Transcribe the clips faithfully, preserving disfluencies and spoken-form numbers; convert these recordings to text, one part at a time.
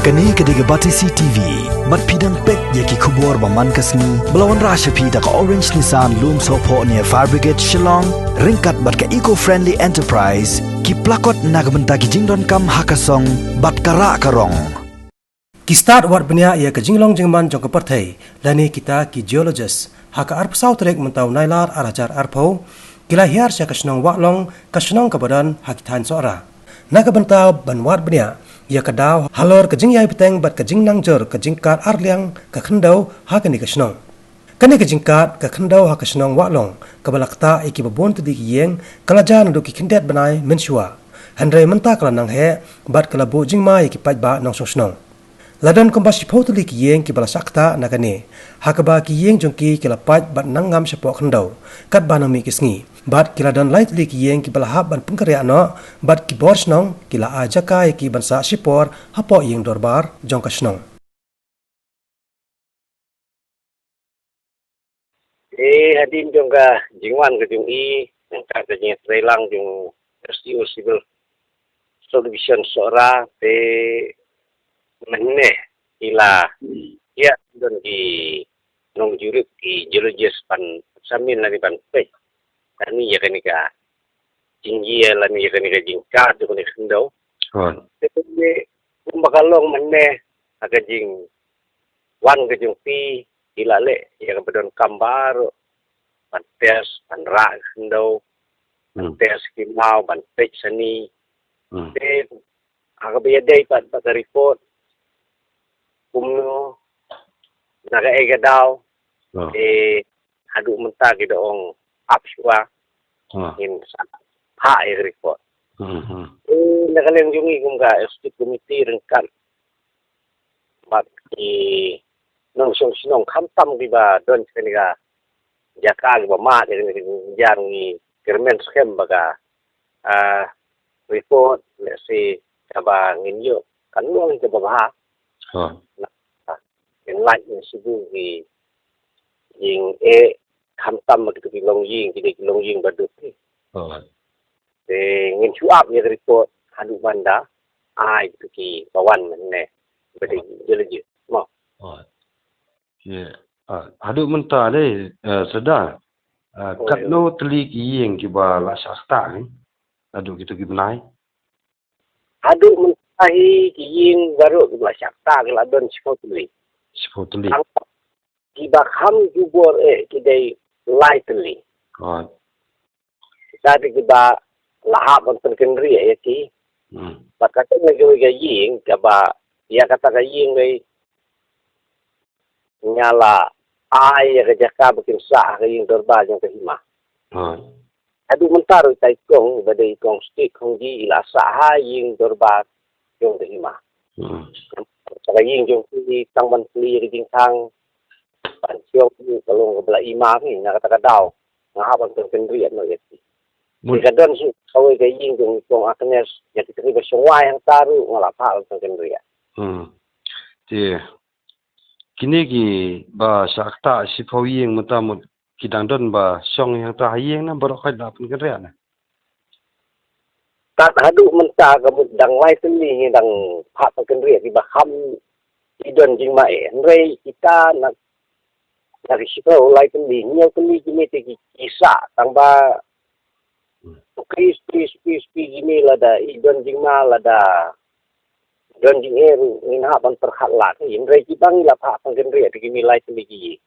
Kane ka dei ka Batesi T V. Bad phi dang peit ïa ki khubor ba man ka sngi ba la wanrah sha phi da ka Orange Nissan Lum Sohphoh near Fire Brigade Shillong, ryngkat bad ka Eco Friendly Enterprise, ki plakot na ka bynta ki jingdonkam ha ka song bad ka rah ka rong. Ki stad wad bniah ïa ka jinglong jingman jong ka pyrthei lane kita ki geologist, ha ka arphew saw tarik mynta u Nailar ar hajar arphew, ki la hiar sha ka shnong Wahlong, ka shnong kaba don ha ki thaiñ Sohra, na ka bynta ban wad bniah ïa ka daw halor ka jingïai bteng bad ka jingnang jur ka jingkat arliang ka khyndew ha kane ka shnong. Kane ka jingkat ka khyndew ha ka shnong Wahlong, kaba la ktah ïa kiba bun tylli ki ïing, ka la jia naduh ki khyndiat bnai mynshuwa. Hynrei mynta ka la nang heh bad ka la buh jingma ïa ki paidbah nongshong shnong. La don kumba shiphew tylli ki ïing kiba la shah ktah na kane, ha kaba ki ïing jong ki ki la pait bad nang ngam shapoh khyndew katba nang mih ki sngi. Bad ki la don lai tylli ki ïing kiba la hap ban pynkynriah noh, bad ki bor shnong ki la ai jaka ïa ki ban sah shipor hapoh ïing dorbar jong ka shnong. Eh, hadien jong ka jingwan ka jong i, ka ka jingïatreilang jong S D O Civil Subdivision Sohra te mynne i la ïa don ki nongjurip ki geologist ban samin lane ban peit lane ïa kane ka jingïa lane ïa kane ka jingkat jong kane ka khyndew. Te kumba ka long mynne ha ka jingwan ka jong phi, i la leh ïa kaba donkam baroh, ban test, ban rah ka khyndew, ban test ki maw, ban peit sani. Te ha kaba ïadei pat bad ka report, kumno, na kaei ka daw, te haduh mynta ki da ong ap shuwa, ngin sa phah ïa ka report. Te na ka liang jong i kum ka executive committee ryngkat bad ki nongshong shnong khamtam kiba don kane ka jaka kiba mad ïa kane ka jingïaid, ngi kyrmen skhem ba ka, ah, report, let's say, kaba ngin ïoh kan long kaba bha. Ngin lait ngin shu ki jingeh khamtam ba kitu ki longïing ki dei ki longïing ba duk. Te ngin shu ap ïa ka report haduh ban da ai kitu kiba wan mynne ba dei geologist mo. Haduh mynta dei, eh, Serdar, eh, katno tylli ki ïing kiba la shah ktah ni haduh kitu ki bnai? Haduh mynta hi ki ïing baroh kiba la shah ktah ki la don shiphew tylli. Shiphew tylli. Kiba kham jubor eh ki dei lai tylli. Kita te kiba la hap ban pynkynriah ïa ki. Bad kata na kiwei ka ïing kaba ïa kata ka ïing wei nga la ai ïa ka jaka ba kin sah ha ka ïing dorbar jong ka hima. Haduh mynta ruh i tai kong ba dei kong stik kong ji i la sah ha ïing dorbar jong ka hima. Ka ïing jong ki tang ban plie ka jingkhang ban siong ki ka long ka bla ima ki na kata ka daw nga hap ban pynkynriah noh ïa ki. Ka don shu kawei ka ïing jong kong Agnes ïa ki teri ba shong wai hangta ruh nga la phah ban pynkynriah. Te kine kiba shah ktah shiphew ïing mynta mut ki dang don ba shong hangta ha ïing na baroh khoit la pynkynriah na? Tat haduh mynta ka mut dang lai tylli ngi dang phah pynkynriah kiba kham ki don jingma eh. Hynrei kita na, na ki shiphew lai tylli, hynñiew tylli kine te ki, ki sah tang ba kris kris kris kris kine lada i don jingma lada don jingeh ruh ngin hap ban pyrkhat lad. Hynrei kiba ngi la phah pynkynriah te kine lai tylli ki.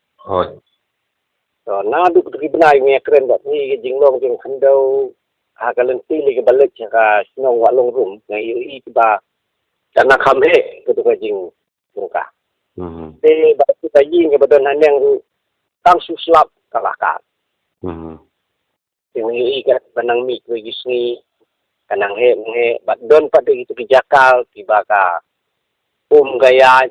To naduh ki bnai ngi ïakren bad ngi ka jinglong jong khyndew ha ka lynti lei kaba leit ha ka shnong Wahlong rum nga ïohi kiba ka na kham heh ka tu ka jing jong ka. Te ba tu ka ïing kaba don haneng ruh tang shu slap ka la kah. Te nga ïohi ka ba nang mih kiwei ki sngi ka nang heh nang heh bad don pat de kitu ki jaka kiba ka um ka ïaid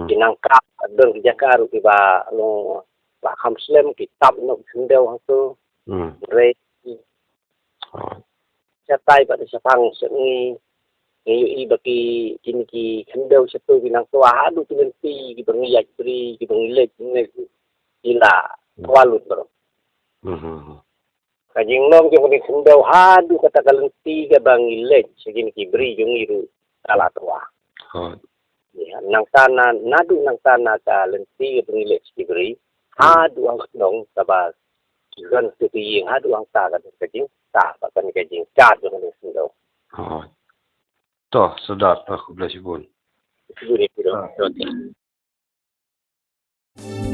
ki nang kah bad don ki jaka ruh kiba long ba kham slem ki tap noh khyndew hangtu. Hynrei shatai bad shaphang sha ngi ngi ïohi ba ki kine ki khyndew shatu ki nang twa haduh ki lynti kiba ngi ïaid bri kiba ngi leit ngi ila twa lut bro. Ka jinglong jong kane khyndew haduh kata ka lynti kaba ngi leit sha kine ki bri jong ngi ruh ka la twa. Nangta na, naduh nangta na ka lynti kaba ngi leh sha ki briew haduh hangta kaba ki don ki ïing haduh hangta ka don ka jingstad bad ka don ka jingstad jong ka jingstad. To, Sordar, khublei shibun. Shibun ïa phi.